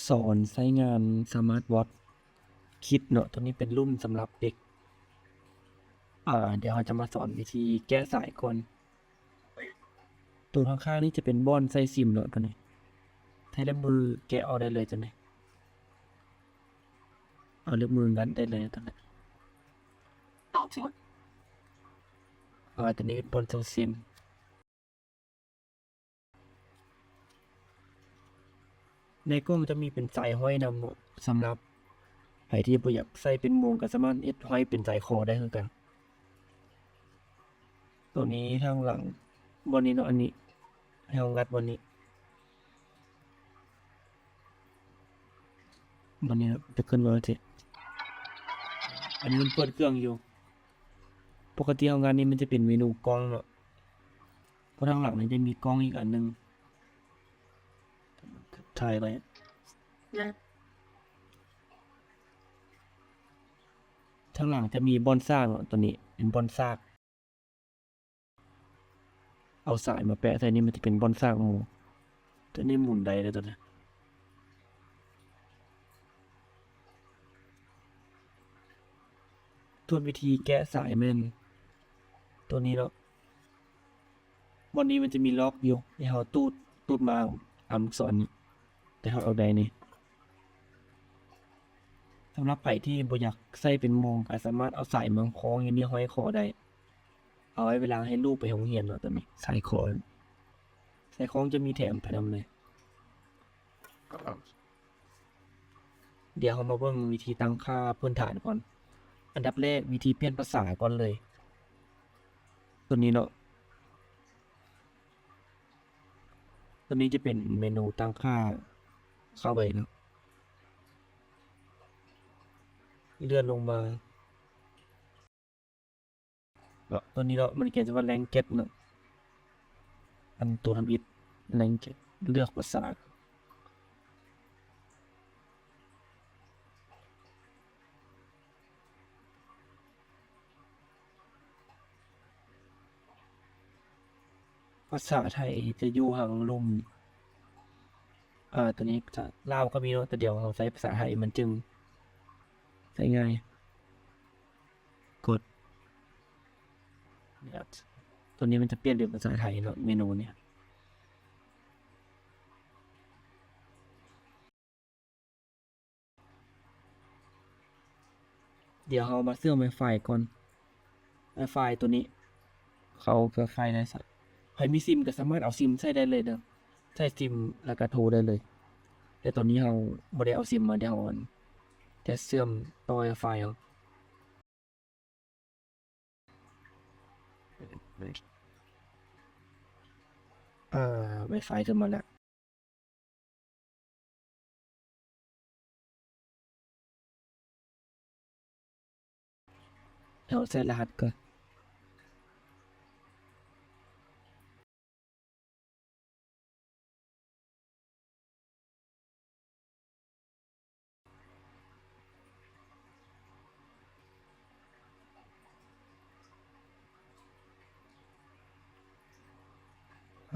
ສອນໃຊ້ງານສະມາດວອດຄິດເນາະ. ຕົວນີ້ເປັນລຸ່ມສຳລັບເດັກ. ອາ ດຽວເຮົາຈະມາສອນວິທີແກະສາຍກ່ອນ. ຕົວຂ້າງໆນີ້ຈະເປັນບ່ອນໃສ່ຊິມເນາະ ຕົວນີ້. ໃຊ້ເລັບມືແກະອອກໄດ້ເລີຍຕົວນີ້. ເອົາເລັບມືງັດໄດ້ເລີຍຕົວນີ້. ອາ ຕົວນີ້ເປັນບ່ອນໃສ່ຊິມ. ໃນກ່ອງຈະມີເປັນສາຍຫ້ອຍນຳເນາະ. ສຳລັບໃຜທີ່ບໍ່ຢາກໃສ່ເປັນໂມງ ກໍສາມາດເຮັດຫ້ອຍເປັນສາຍຄໍໄດ້ຄືກັນ. ຕົວນີ້ທາງຫຼັງ ບ່ອນນີ້ເນາະ, ອັນນີ້ໃຫ້ເຮົາງັດບ່ອນນີ້. ບັດນີ້ຈະຂຶ້ນມາຈັ່ງຊີ້. ອັນນີ້ມັນເປີດເຄື່ອງຢູ່. ປົກກະຕິເຮົາງານນີ້ມັນຈະເປັນເມນູກ້ອງເນາະ, ເພາະທາງຫຼັງນີ້ຈະມີກ້ອງອີກອັນໜຶ່ງ ຖ່າຍໄວ້. ທາງຫຼັງຈະມີບ່ອນສາກເນາະ, ຕົວນີ້ເປັນບ່ອນສາກ. ເອົາສາຍມາແປະໃສ່ນີ້ ມັນຈະເປັນບ່ອນສາກໝູ. ຕົວນີ້ໝູນໄດ້ເດີຕົວນີ້. ສ່ວນວິທີແກະສາຍແມ່ນຕົວນີ້ເນາະ. ບ່ອນນີ້ມັນຈະມີລັອກຢູ່ ໃຫ້ເຮົາຕູດ, ຕູດມາອຳລູກສອນນີ້ ແຕ່ເຮົາເອົາໄດ້ນີ້. ສຳລັບໃຜທີ່ບໍ່ຢາກໃສ່ເປັນໂມງ ກໍສາມາດເອົາສາຍມາຄ້ອງຢູ່ນີ້ ຫ້ອຍຄໍໄດ້. ເອົາໄວ້ເວລາໃຫ້ລູກໄປໂຮງຮຽນເນາະ ຕົວນີ້ ສາຍຄໍ. ສາຍຄ່ອງຈະມີແຖມໄປນຳເລີຍ. ດຽວເຮົາມາເບິ່ງວິທີຕັ້ງຄ່າພື້ນຖານກ່ອນ. ອັນດັບແລກ ວິທີປ່ຽນພາສາກ່ອນເລີຍ. ຕົວນີ້ເນາະ, ຕົວນີ້ຈະເປັນເມນູຕັ້ງຄ່າ. ເຂົ້າໄປເນາະ, ເລື່ອນລົງມາ. ເນາະ ຕົວນີ້ເນາະ ມັນຂຽນວ່າ language ເນາະ, ອັນຕົວທຳອິດ language ເລືອກພາສາ. ພາສາໄທຈະຢູ່ທາງລຸ່ມ. ອາ ຕົວນີ້ພາສາລາວກໍມີເນາະ, ແຕ່ດຽວເຮົາໃຊ້ພາສາໄທມັນຈຶ່ງໃຊ້ງ່າຍ. ກົດ ຕົວນີ້ມັນຈະປ່ຽນເປັນພາສາໄທເນາະ ເມນູນີ້. ດຽວເຮົາມາເຊື່ອມ Wi-Fi ກ່ອນ. Wi-Fi ຕົວນີ້ ເຂົ້າ Wi-Fi ໄດ້ຊະ. ໃຜມີຊິມກໍສາມາດເອົາຊິມໃສ່ໄດ້ເລີຍເດີ, ໃສ່ຊິມແລ້ວກໍໂທໄດ້ເລີຍ. ແຕ່ຕອນນີ້ເຮົາບໍ່ໄດ້ເອົາຊິມມາ, ດຽວເຮົາຈະເຊື່ອມຕໍ່ Wi-Fi ເຮົາ. ອາ Wi-Fi ເຂົ້າມາແລ້ວ. ເຮົາໃສ່ລະຫັດກ່ອນ.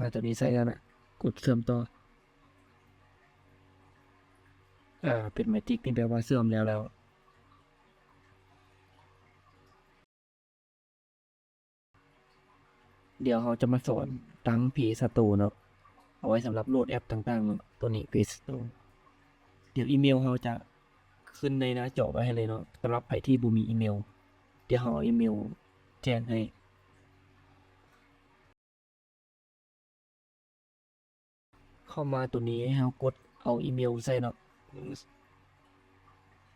ອາ ຕົວນີ້ໃສ່ແລ້ວນະ, ກົດເຊື່ອມຕໍ່. ອາ ເປັນ Magic ນີ້ແປວ່າເຊື່ອມແລ້ວແລ້ວ. ດຽວເຮົາຈະມາສອນຕັ້ງ Play Store ເນາະ, ເອົາໄວ້ສຳລັບໂຫຼດແອັບຕ່າງໆເນາະ, ຕົວນີ້ Play Store. ດຽວອີເມວເຮົາຈະຂຶ້ນໃນໜ້າຈໍໄວ້ໃຫ້ເລີຍເນາະ, ສຳລັບໃຜທີ່ບໍ່ມີອີເມວ. ດຽວເຮົາເອົາອີເມວແຈ້ງໃຫ້. ເຂົ້າມາຕົວນີ້ໃຫ້ເຮົາກົດເອົາອີເມວໃສ່ເນາະ.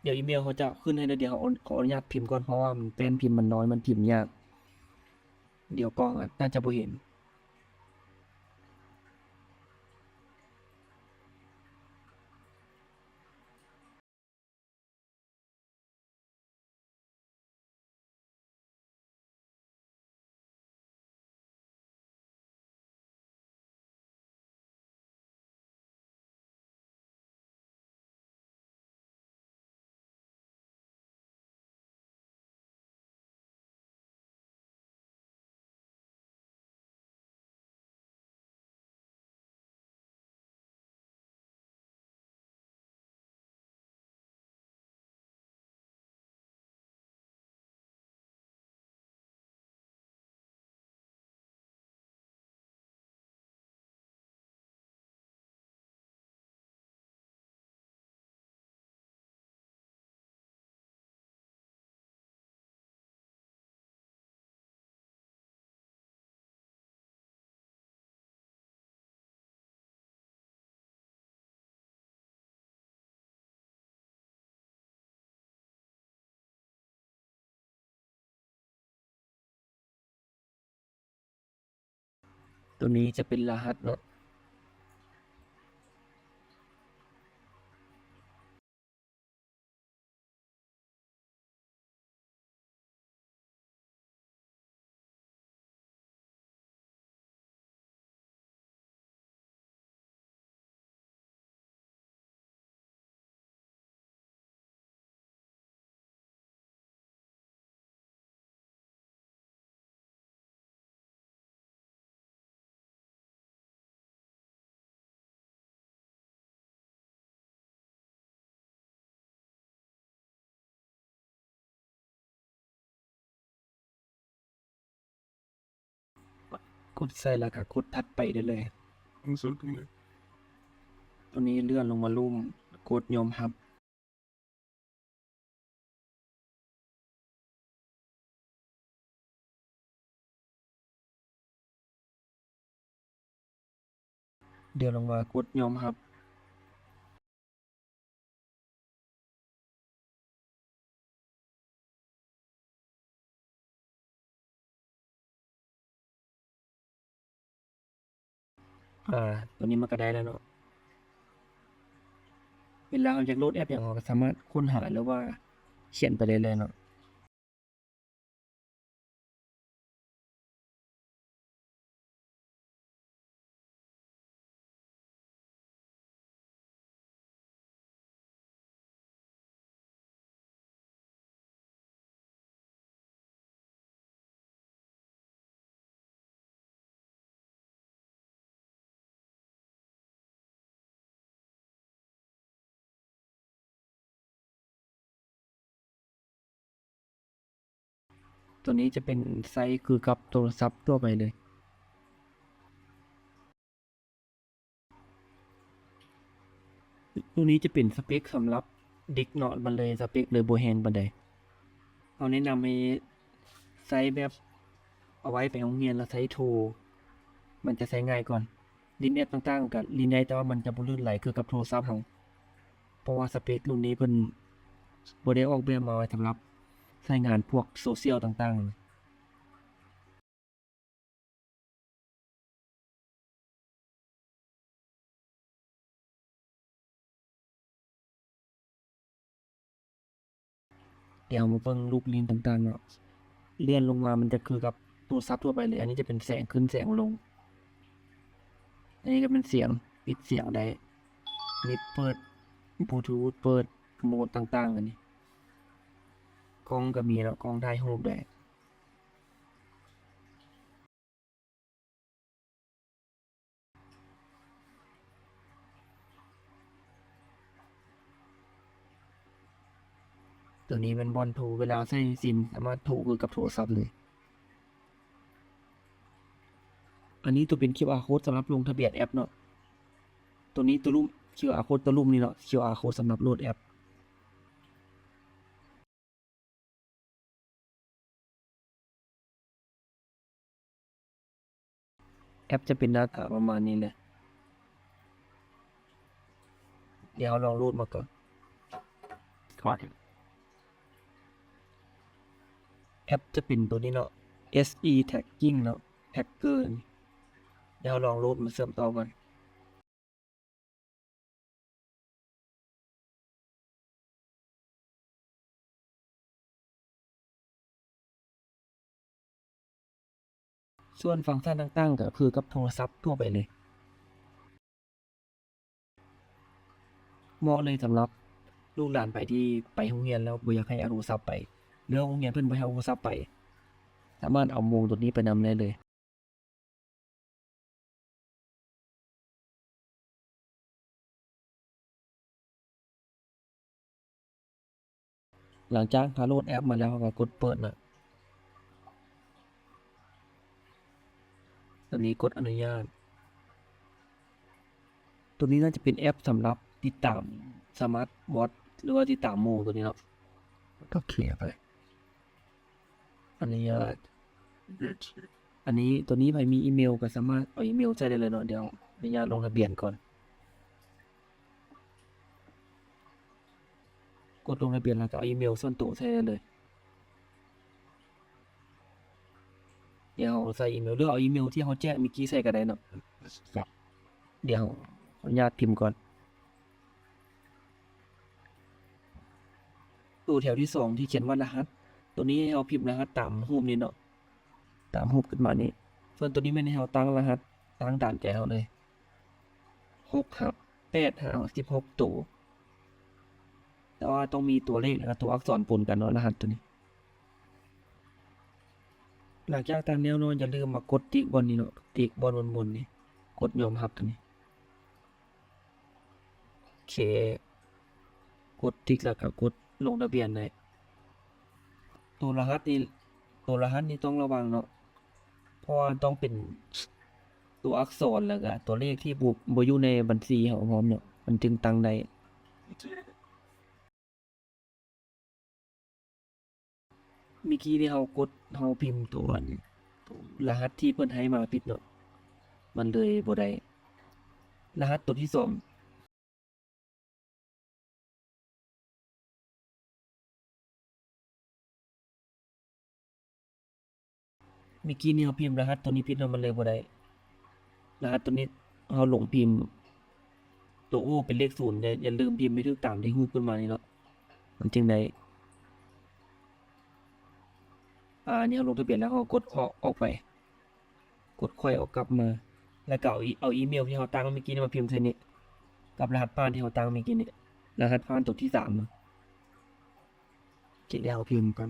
ດຽວອີເມວເຮົາຈະຂຶ້ນໃຫ້ເດີ, ດຽວເຮົາ ຂໍອະນຸຍາດພິມກ່ອນ ເພາະວ່າມັນ ແປ້ນພິມມັນນ້ອຍ ມັນພິມຍາກ. ດຽວກ້ອງອາດ ໜ້າຈະບໍ່ເຫັນ. ຕົວນີ້ຈະເປັນລະຫັດເນາະ. ກົດໃສ່ແລ້ວກໍກົດຖັດໄປໄດ້ເລີຍ. ຕົວນີ້ເລື່ອນລົງມາລຸ່ມ, ກົດຍອມຮັບ. ດຽວລົງມາກົດຍອມຮັບ. ອາ ຕົວນີ້ມັນກໍໄດ້ແລ້ວເນາະ. ເວລາເຮົາຢາກໂຫຼດແອັບຫຍັງ ເຮົາກໍສາມາດຄົ້ນຫາ ຫຼືວ່າຂຽນໄປໄດ້ເລີຍເນາະ. ຕົວນີ້ຈະເປັນໃຊ້ຄືກັບໂທລະສັບທົ່ວໄປເລີຍ. ໂຕນີ້ຈະເປັນສະເປັກສຳລັບເດັກເນາະ, ມັນເລີຍສະເປັກເລີຍບໍ່ແຮງປານໃດ. ເຮົາແນະນຳໃຫ້ໃຊ້ແບບເອົາໄວ້ໄປໂຮງຮຽນແລ້ວໃຊ້ໂທ, ມັນຈະໃຊ້ງ່າຍກວ່າ. ຫຼິ້ນແອັບຕ່າງໆກໍຫຼິ້ນໄດ້, ແຕ່ວ່າມັນຈະບໍ່ລື່ນໄຫຼຄືກັບໂທລະສັບເຮົາ, ເພາະວ່າສະເປັກລຸ້ນນີ້ເພິ່ນບໍ່ໄດ້ອອກແບບມາໄວ້ສຳລັບໃຊ້ງານພວກໂຊຊຽວຕ່າງໆ. ດຽວເຮົາມາເບິ່ງລູກຫຼິ້ນຕ່າງໆເນາະ, ເລື່ອນລົງມາມັນຈະຄືກັບໂທລະສັບທົ່ວໄປເລີຍ. ອັນນີ້ຈະເປັນແສງຂຶ້ນແສງລົງ, ອັນນີ້ກໍເປັນສຽງ, ປິດສຽງໄດ້, ມິດເປີດ, ບລູທູດເປີດ, ໂໝດຕ່າງໆ ອັນນີ້. ກ້ອງກໍມີເນາະ, ກ້ອງຖ່າຍຮູບໄດ້. ໂຕນີ້ແມ່ນບ່ອນໂທ, ເວລາໃຊ້ຊິມສາມາດໂທຄືກັບໂທລະສັບເລີຍ. ອັນນີ້ໂຕເປັນຄິວອາໂຄດສຳລັບລົງທະບຽນແອັບເນາະ. ໂຕນີ້ໂຕລຸ່ມ ຄິວອາໂຄດໂຕລຸ່ມນີ້ເນາະ, ຄິວອາໂຄດສຳລັບໂຫຼດແອັບ. ແອັບຈະເປັນໜ້າຕາປະມານນີ້ແຫຼະ. ດຽວເຮົາລອງໂຫຼດມາກ່ອນ. ແອັບຈະເປັນໂຕນີ້ເນາະ, ເອສອີ Tagging ເນາະ, Tagger ນີ້. ດຽວເຮົາລອງໂຫຼດມາເຊື່ອມຕໍ່ກ່ອນ. ສ່ວນຟັງຊັນຕ່າງໆ ກໍຄືກັບໂທລະສັບທົ່ວໄປເລີຍ. ເໝາະເລີຍສຳລັບລູກຫຼານໃຜທີ່ໄປໂຮງຮຽນແລ້ວບໍ່ຢາກໃຫ້ເອົາໂທລະສັບໄປ ຫຼືໂຮງຮຽນເພິ່ນບໍ່ໃຫ້ເອົາໂທລະສັບໄປ, ສາມາດເອົາໂມງໂຕນີ້ໄປນຳໄດ້ເລີຍ. ຫຼັງຈາກເຮົາໂຫຼດແອັບມາແລ້ວ ເຮົາກໍກົດເປີດເນາະ. ຕອນນີ້ກົດອະນຸຍາດ. ໂຕນີ້ໜ້າຈະເປັນແອັບສຳລັບຕິດຕາມສະມາດວອດ ຫຼືວ່າຕິດຕາມໝູ່ໂຕນີ້ເນາະ. ກໍເຄຍໄປ. ອະນຸຍາດ. ອັນນີ້ ໂຕນີ້ໃຜມີອີເມວກໍສາມາດເອົາອີເມວໃສ່ໄດ້ເລີຍເນາະ. ດຽວອະນຸຍາດລົງທະບຽນກ່ອນ. ກົດລົງທະບຽນແລ້ວກໍເອົາອີເມວສ່ວນໂຕໃສ່ໄດ້ເລີຍ. ດຽວເຮົາໃສ່ອີເມວ ຫຼືເອົາອີເມວທີ່ເຮົາແຈ້ງເມື່ອກີ້ໃສ່ກໍໄດ້ເນາະ. ດຽວເຮົາ ຂໍອະນຸຍາດພິມກ່ອນ. ໂຕແຖວທີສອງທີ່ຂຽນວ່າລະຫັດ ໂຕນີ້ໃຫ້ເຮົາພິມລະຫັດຕາມຮູບນີ້ເນາະ ຕາມຮູບຂຶ້ນມານີ້. ສ່ວນໂຕນີ້ແມ່ນໃຫ້ເຮົາຕັ້ງລະຫັດ ຕັ້ງຕາມໃຈເຮົາເລີຍ ຫົກ ຫ້າ ແປດ ຫ້າ ສິບຫົກໂຕ ແຕ່ວ່າຕ້ອງມີຕົວເລກ ແລ້ວກໍຕົວອັກສອນປົນກັນເນາະ ລະຫັດໂຕນີ້. ຫຼັງຈາກຕັ້ງແລ້ວເນາະ ຢ່າລືມມາກົດຕິກບ່ອນນີ້ເນາະ ຕິກບ່ອນບົນໆນີ້ ກົດຍອມຮັບຕົວນີ້. ໂອເຄ ກົດຕິກແລ້ວກໍກົດລົງທະບຽນໄດ້. ໂຕລະຫັດນີ້ ໂຕລະຫັດນີ້ຕ້ອງລະວັງເນາະ ເພາະວ່າຕ້ອງເປັນຕົວອັກສອນ ແລ້ວກໍຕົວເລກທີ່ບໍ່ ບໍ່ຢູ່ໃນບັນຊີເຮົາພ້ອມເນາະ ມັນຈຶ່ງຕັ້ງໄດ້. ເມື່ອກີ້ນີ້ເຮົາກົດ ເຮົາພິມຕົວ ລະຫັດທີ່ເພິ່ນໃຫ້ມາຜິດເນາະ ມັນເລີຍບໍ່ໄດ້ ລະຫັດຕົວທີສອງ. ເມື່ອກີ້ນີ້ເຮົາພິມລະຫັດຕົວນີ້ຜິດເນາະ ມັນເລີຍບໍ່ໄດ້. ລະຫັດຕົວນີ້ເຮົາລົງພິມຕົວໂອເປັນເລກສູນ ຢ່າ ຢ່າລືມພິມໃຫ້ຖືກຕາມທີ່ຮູບຂຶ້ນມານີ້ເນາະ ມັນຈຶ່ງໄດ້. ອາ ອັນນີ້ເຮົາລົງທະບຽນແລ້ວ ເຮົາກົດອອກ ອອກໄປ ກົດຄ່ອຍເອົາກັບມາ ແລ້ວກໍເອົາອີ ເອົາອີເມວທີ່ເຮົາຕັ້ງເມື່ອກີ້ນີ້ມາພິມໃສ່ນີ້ ກັບລະຫັດຜ່ານທີ່ເຮົາຕັ້ງເມື່ອກີ້ນີ້ ລະຫັດຜ່ານຕົວທີສາມ. ເຈັດແລ້ວພິມກ່ອນ.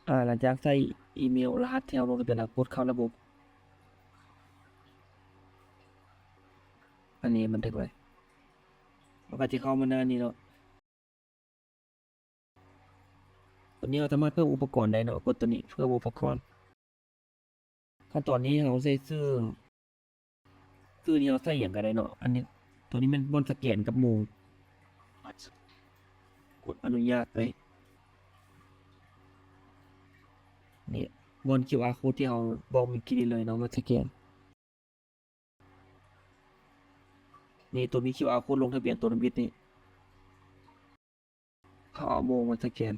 ອາ ຫຼັງຈາກໃສ່ອີເມວລະຫັດທີ່ເຮົາລົງທະບຽນແລ້ວ ກົດເຂົ້າລະບົບ. ອັນນີ້ບັນທຶກໄວ້ ມັນກໍຈະເຂົ້າມາໜ້ານີ້ເນາະ. ຕົວນີ້ເຮົາສາມາດເພີ່ມອຸປະກອນໄດ້ເນາະ ກົດຕົວນີ້ເພີ່ມອຸປະກອນ. ຂັ້ນຕອນນີ້ເຮົາໃສ່ຊື່ ຊື່ນີ້ເຮົາໃສ່ຫຍັງກໍໄດ້ເນາະ. ອັນນີ້ ຕົວນີ້ແມ່ນບ່ອນສະແກນກັບໂມງ ກົດອະນຸຍາດໄປ. ນີ້ບ່ອນຄິວອາໂຄດທີ່ເຮົາບອກເມື່ອກີ້ນີ້ເລີຍເນາະ ມາສະແກນ. ນີ້ ຕົວມີຄິວອາໂຄດລົງທະບຽນຕົວທຳອິດນີ້ ເຮົາເອົາໂມງມາສະແກນ.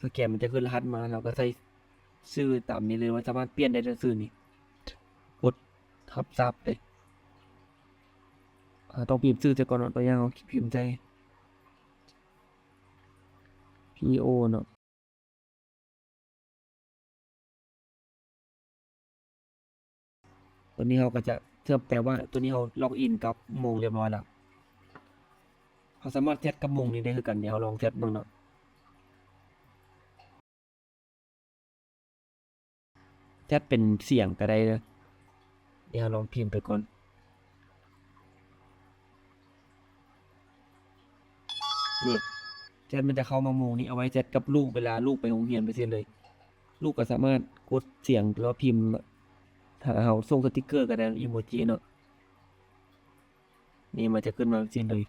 ສະແກນມັນຈະຂຶ້ນລະຫັດມາ ເຮົາກໍໃສ່ຊື່ຕາມນີ້ເລີຍ ມັນສາມາດປ່ຽນໄດ້ເດີຊື່ນີ້. ກົດຮັບຊາບເລີຍ. ເຮົາຕ້ອງພິມຊື່ໃສ່ກ່ອນເນາະ ຕົວຢ່າງເຮົາພິມໃສ່ ພີ ໂອ ເນາະ. ຕົວນີ້ເຮົາກໍຈະເຊື່ອມແປວ່າ ຕົວນີ້ເຮົາລັອກອິນກັບໂມງລຽບຮ້ອຍແລ້ວ. ເຮົາສາມາດແຊັດກັບໂມງນີ້ໄດ້ຄືກັນ. ດຽວເຮົາລອງແຊັດເບິ່ງເນາະ. ແຊັດເປັນສຽງກໍໄດ້ເດີ. ດຽວເຮົາລອງພິມໄປກ່ອນ. ແຊັດມັນຈະເຂົ້າມາໂມງນີ້ ເອົາໄວ້ແຊັດກັບລູກ ເວລາລູກໄປໂຮງຮຽນໄປຊີ້ເລີຍ. ລູກກໍສາມາດກົດສຽງ ຫຼືວ່າພິມ ຖ້າເຮົາສົ່ງສະຕິກເກີກໍໄດ້ ອີໂມຈິເນາະ. ນີ້ມັນຈະຂຶ້ນມາຊີ້ເລີຍ.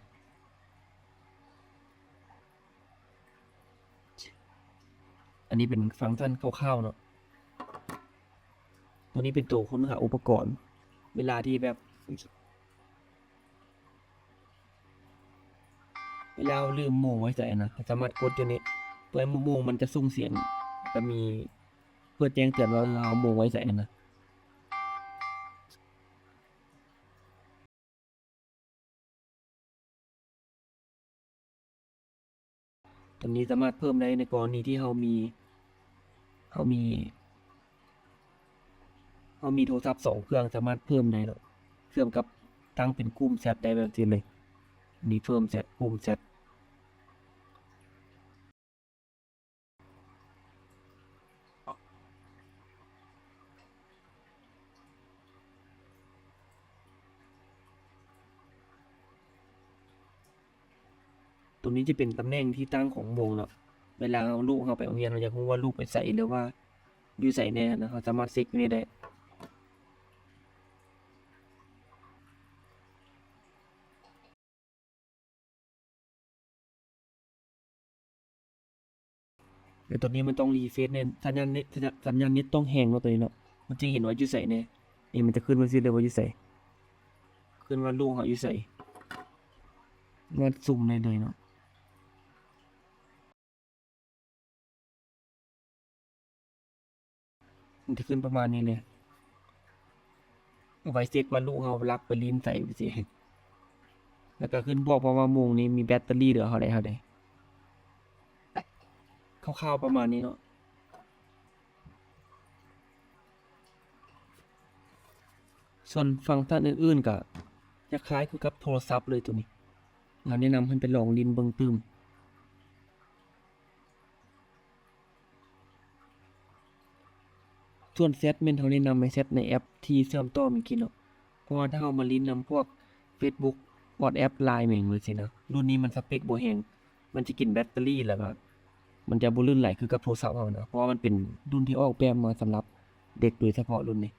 ອັນນີ້ເປັນຟັງຊັນຄ່າວໆເນາະ. ຕົວນີ້ເປັນຕົວຄົ້ນຫາອຸປະກອນ ເວລາທີ່ແບບ ເວລາເຮົາລືມໂມງໄວ້ໃສນະ ເຮົາສາມາດກົດຢູ່ນີ້ ເພື່ອໃຫ້ໂມງມັນຈະສົ່ງສຽງ ແລ້ວມີ ເພື່ອແຈ້ງເຕືອນວ່າເຮົາໂມງໄວ້ໃສນະ. ຕົວນີ້ສາມາດເພີ່ມໄດ້ໃນກໍລະນີທີ່ເຮົາມີ ເຮົາມີ ເຮົາມີໂທລະສັບສອງເຄື່ອງ ສາມາດເພີ່ມໄດ້ເນາະ ເຊື່ອມກັບ ຕັ້ງເປັນກຸ່ມແຊັດໄດ້ແບບນີ້ເລີຍ. ນີ້ເພີ່ມແຊັດ ກຸ່ມແຊັດ. ຕົວນີ້ຈະເປັນຕຳແໜ່ງທີ່ຕັ້ງຂອງໂມງເນາະ. ເວລາເຮົາ ລູກເຮົາໄປໂຮງຮຽນ ເຮົາຢາກຮູ້ວ່າລູກໄປໃສ ຫຼືວ່າຢູ່ໃສແດ່ນະ ເຮົາສາມາດເຊັກຢູ່ນີ້ໄດ້. ແລ້ວຕົວນີ້ມັນຕ້ອງຣີເຟຣຊແນ່ ສັນຍານເນັດ ສັນຍານເນັດຕ້ອງແຮງເນາະ ຕົວນີ້ເນາະ ມັນຈຶ່ງເຫັນວ່າຢູ່ໃສແນ່. ນີ້ມັນຈະຂຶ້ນມາຊີ້ເລີຍວ່າຢູ່ໃສ ຂຶ້ນວ່າລູກເຮົາຢູ່ໃສ. ມາຊຸມໄດ້ເລີຍເນາະ. ມັນຈະຂຶ້ນປະມານນີ້ເລີຍ ເອົາໄວ້ເຊັກວ່າລູກເຮົາລັກໄປຫຼິ້ນໃສ ຈັ່ງຊີ້ ແລ້ວກໍຂຶ້ນບອກພ້ອມວ່າໂມງນີ້ມີແບັດເຕີຣີເຫຼືອເທົ່າໃດ ເທົ່າໃດ ຄ່າວໆປະມານນີ້ເນາະ. ສ່ວນຟັງຊັນອື່ນໆ ກໍຈະຄ້າຍຄືກັບໂທລະສັບເລີຍໂຕນີ້. ເຮົາແນະນຳໃຫ້ໄປລອງຫຼິ້ນເບິ່ງຕື່ມ. ສ່ວນແຊັດ ແມ່ນເຮົາແນະນຳໃຫ້ແຊັດໃນແອັບທີ່ເຊື່ອມຕໍ່ເມື່ອກີ້ເນາະ. ເພາະວ່າຖ້າເຮົາມາຫຼິ້ນນຳພວກເຟສບຸກ ວອດແອັບ ລາຍ ແມ່ນຈັ່ງຊີ້ນະ ລຸ້ນນີ້ມັນສະເປັກບໍ່ແຮງ ມັນຈະກິນແບັດເຕີຣີ ແລ້ວກໍມັນຈະບໍ່ລື່ນໄຫຼຄືກັບໂທລະສັບເຮົານະ ເພາະວ່າມັນເປັນລຸ້ນທີ່ອອກແບບມາສຳລັບເດັກໂດຍສະເພາະລຸ້ນນີ້.